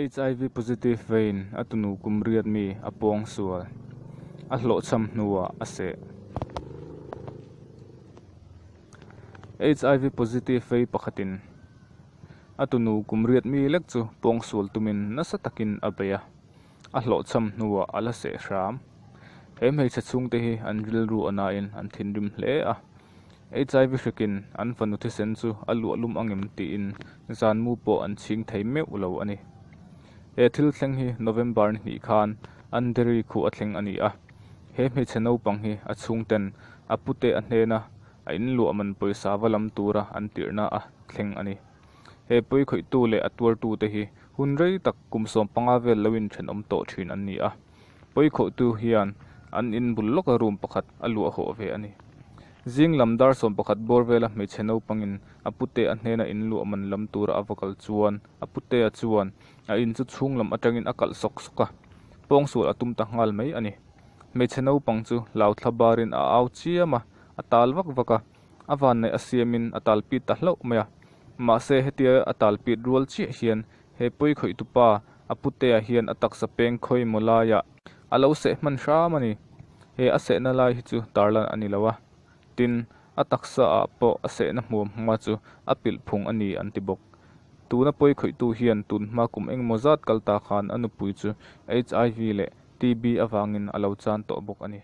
Hiv positive vein a tunu kum riat mi a pawngsual a hlawhchham hnuah a seh. Hiv positive vei pakhatin a tunu kum riat mi lek chu pawngsual tumin nasa takin a bei a, a hlawhchham hnuah a la seh hram. He hmeichhe chhungte hi an rilru a nain an thinrim hle a. Hiv hrikin an fanu thisen chu a luahlum angem tiin zanmu pawh an chhing thei meuh lo a ni. He thil thleng hi November ni hnih khan Andheri khuh a thleng a ni a. He hmeichhe naupang hi a chhungten a pute a hnena a inluah man pawisa va lam tura an tirhna a thleng a ni. He pawikhawihtu leh a tuartute hi hun rei tak kum 15 vel lo inthenawm tawh thin an ni a. Pawikhawhtu hian an in bul lawka room pakhat a luah hawh ve a ni. Zing lam dar 11 bawr vela hmeichhe naupangin a pute a hnena in luah man lam tura a va kal chuan a putea chuan a in chu chhung lam atangin a kalh sawk sawk a, pawngsual a tum ta nghal mai a ni. Hmeichhe naupang chu hlauthla barin a au chiam a, a tal vak vak a, a vanneih a siamin a tal pit ta hlauh mai a. Mahse hetia a tal pit rual chiah hian He pawikhawihtu pa, a putea hian a taksa peng khawi maw laiah a lo seh hman hram a ni. He a sehna lai hi chu tarlan a ni lo a, tin, a taksa ah pawh a sehna hmuam hma chu a pilh phung a ni an ti bawk. Tuna pawikhawihtu hian tun hma kum engemaw zat kal ta khan a nupui chu HIV leh TB avangin a lo chan tawh bawk a ni.